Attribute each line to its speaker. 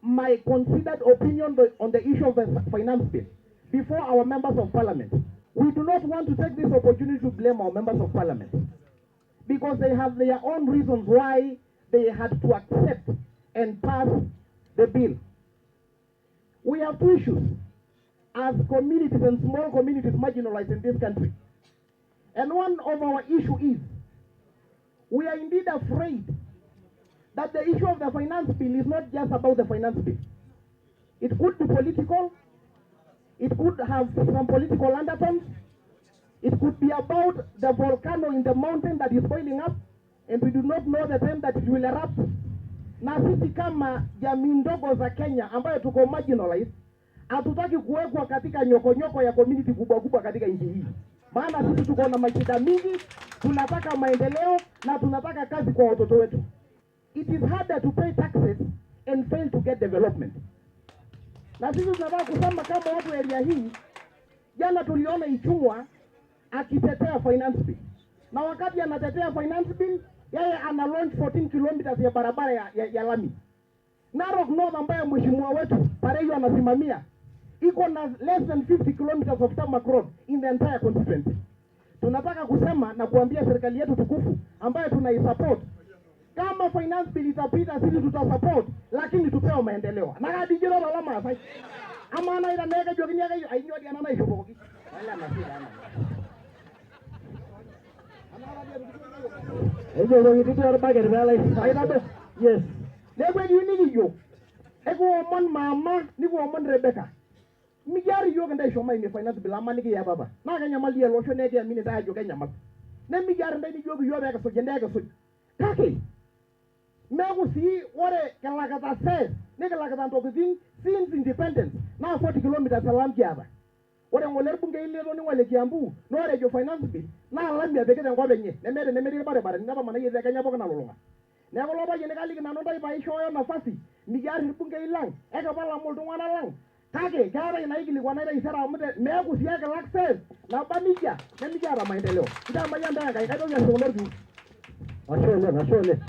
Speaker 1: My considered opinion on the issue of the finance bill before our members of parliament. We do not want to take this opportunity to blame our members of parliament because they have their own reasons why they had to accept and pass the bill. We have two issues as communities and small communities marginalized in this country. And one of our issue is we are indeed afraid that the issue of the finance bill is not just about the finance bill. It could be political, it could have some political undertones, it could be about the volcano in the mountain that is boiling up, and we do not know the time that it will erupt. Na sisi kama jamii ndogo za Kenya ambayo tuko marginalized, hatutaki kuwekwa katika nyokonyoko ya community kubwa kubwa katika nchi hii, maana sisi tuko na mashida mingi, tunataka maendeleo na tunataka kazi kwa watoto wetu. It is harder to pay taxes and fail to get development. Na sisi tunataka kusema kama watu area hii, jana tuliona Ichung'wa akitetea finance bill, na wakati anatetea finance bill, yeye ana launch 14 kilometers ya barabara ya lami. Narok North ambaye mheshimiwa wetu Pareyo anasimamia iko na less than 50 kilometers of tarmac road in the entire constituency. Tunataka kusema na kuambia serikali yetu tukufu ambayo tunaisupport, kama finance bill itapita, sisi tutasupport, lakini tupewe maendeleo. Nakadijiro la Maasai ama na ira neka jokini ake ainyo di anana ishopoki wala masida ana.
Speaker 2: Ejo orbaket peelo
Speaker 1: Aitado.
Speaker 2: Yes.
Speaker 1: Neeku ekiyieu nikiyieu ekiomon mama, nikiomon Rebecca, mikiar iyiok intae ishomo aimie finance bill ama nikiya papa naa kenyamal dii ele osho, naa ekiamini intae ajo kenyamal, nemikiar intae nijoki iyiok peekisuj intae, ekisuj, kake meeku sii ore kilakita cess, nikilakita ntokitin since independence, naa 40 kilometers elam kiata. Ore ng'ole irbungei litoning'o le Kiambu naa ore ejo finance bill naa lami epiki tenkop enye, nemeeta enemetii irbaribarani, netamanayie te Kenya pookin nalulung'a. Neeku ilo payian kaliki nanu ntae paishooyo nafasi, mikiar irbungei lang, ekipal amu iltung'anak lang, kake keetae inaikilikuanai taisere amu meeku sii ekilak cess naba nejia nemikiata maendeleo. Ntae emayian ntae Enkai, kaitoki ashukokino orkiu.
Speaker 2: Ashe oleng, ashe oleng.